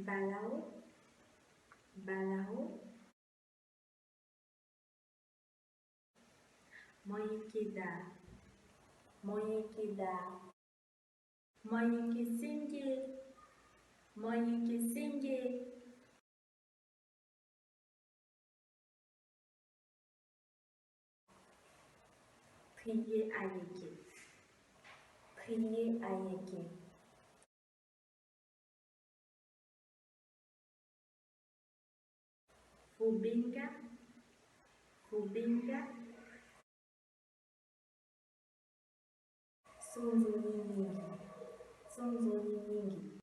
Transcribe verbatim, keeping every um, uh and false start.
Balao, balao. Moyen yeke daa, moyen yeke daa. Moyen yeke senge, moyen yeke senge. Prier ayeke, prier ayeke. Fubenga, fubenga. Sonzoni mingi, sonzoni mingi.